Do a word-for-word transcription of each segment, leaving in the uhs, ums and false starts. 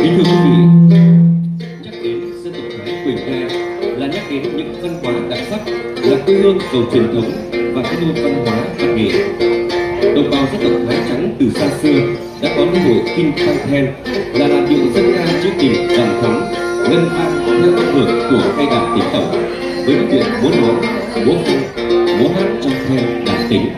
Kính thưa quý vị, nhắc đến dân tộc Thái Quỳnh Nhai là nhắc đến những văn hóa đặc sắc, là quê hương giàu truyền thống và cái nôi văn hóa văn nghệ. Đồng bào dân tộc Thái Trắng từ xa xưa đã có lễ hội Kinh Păng Then là làn điệu dân ca trữ tình đầm thắm, ngân vang theo âm hưởng của khe đàn tính tổng, với những điệu múa nón, múa phung, múa hát trong then đàn tính.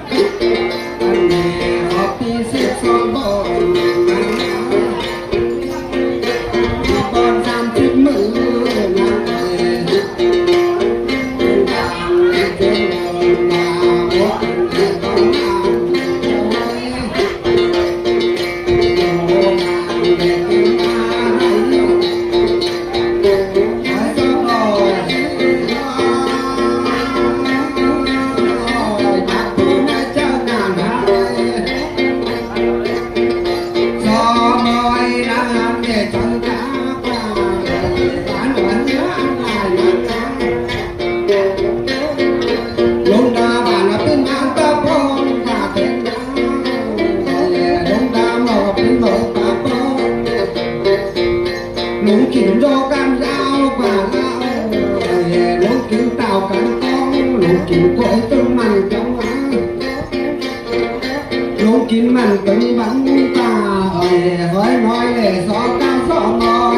Cán dao ꞌquá lao, ꞌlống kin táo cán tong, ꞌlống kin ꞌcối ꞌtứng mẳn chong á. ꞌLống kin mẳn ꞌtứng bắn ta, ơi, hói ꞌnọi lẻ so cao so ꞌnọi.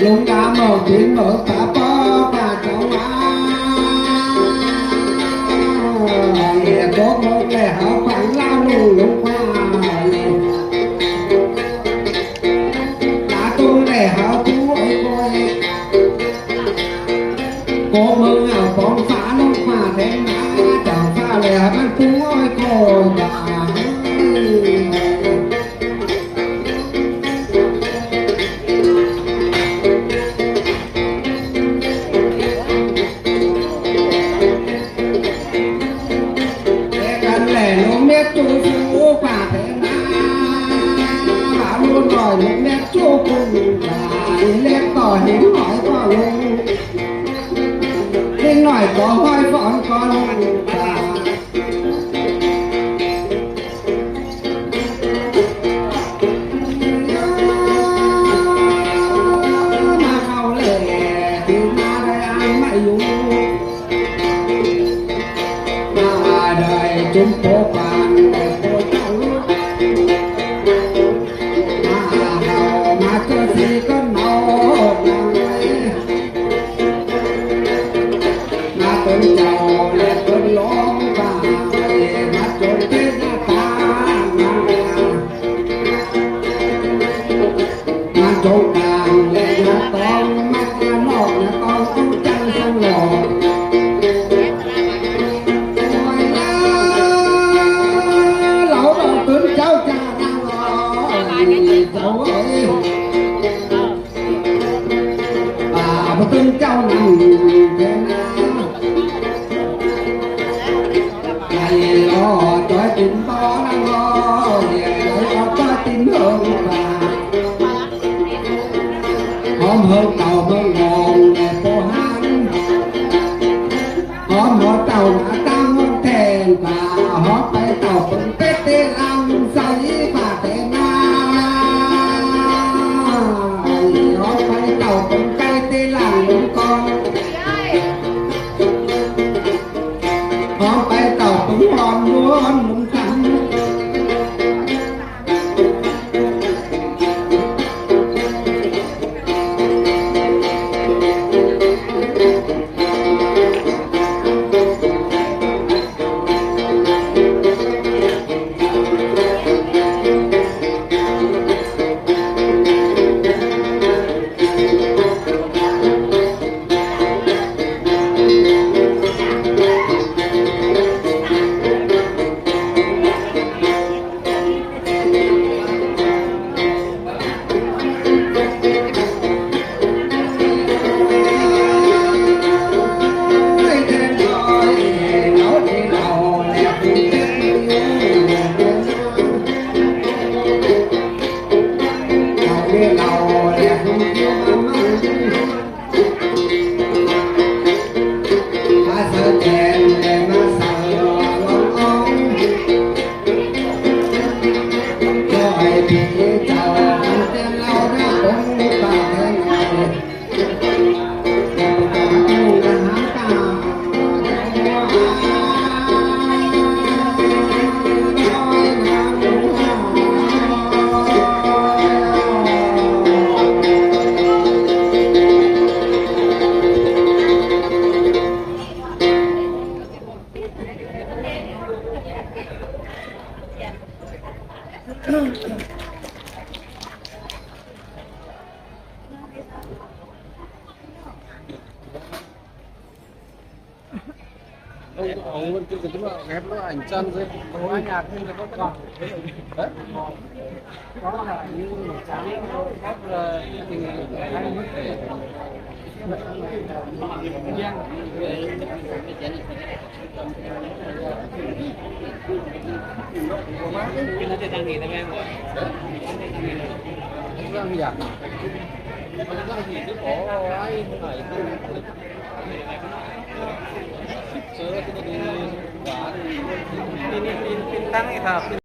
ꞌLống cá ꞌmự tín ꞌmự pá ꞌpó pá chảu á. Cốc ꞌmự lẻ hảư păng ꞌlạ ꞌlống ꞌlống ꞌquá. Cá ꞌtố lẻ hảư cú ơi ꞌcối. Cốc ꞌmự hảư póng phá ꞌlống ꞌquá đen ná, chảu phá lẻ hảư mẳn cú ơi ꞌcối. Căn lẻ ꞌlống mết ꞌchu phú ꞌquá đen ná, ꞌlống ꞌnọi ꞌlống mết ꞌchu cun ꞌquá, ꞌlẹt ꞌtọ ꞌhính ꞌnọi ꞌcọ ꞌlống, ꞌhính ꞌnọi ꞌcọ ꞌhọi phón ꞌcọ ꞌlống ꞌquá. ꞌMá khảu lẻ, ꞌtứ ꞌmá đảy ăn ꞌmá dú. ꞌMá đảy ꞌchúm pô păn, pô chảu. ꞌMá khảu, ꞌmá ꞌchớ sí cón máu, ꞌmá ꞌtốn chảu lẻ ꞌtốn ꞌlống ꞌquá, ꞌmá chốn chết ꞌná ta, ꞌmá ꞌmá chốn cang lẻ ꞌná tong, ꞌmá ꞌnọk ꞌná tong ꞌcú chắng săng lỏ. Ôi ꞌlá, lảu ꞌtốn chảu chả đang lỏ, chảu ơi. Ba báu ꞌtứng ꞌchạu nẳng thế ꞌná. Đảy lo ꞌchoi tin ꞌto nẳng lo, đảy lo ꞌchoi tin ꞌhướng ba. Hóm ꞌhướng tảu ꞌmướng ngong lẻ pô háng. Hóm ꞌhó tảu ꞌmá ꞌtáng ꞌhướng then ba, hóm pay tảu pơng pét té lăng sáy ba té ꞌná. Hóm pay tảu pơng pét té lăng ꞌlống con. Hóm pay tảu pơng hòn ꞌluôn ꞌlống căn. Ông, ông Vân Kiệt cái mà ghép nó ảnh chân với có nhạc như là có còn. Đấy. Có là như một trắng, có là tình. Tin, tin, tin tăng thì thả.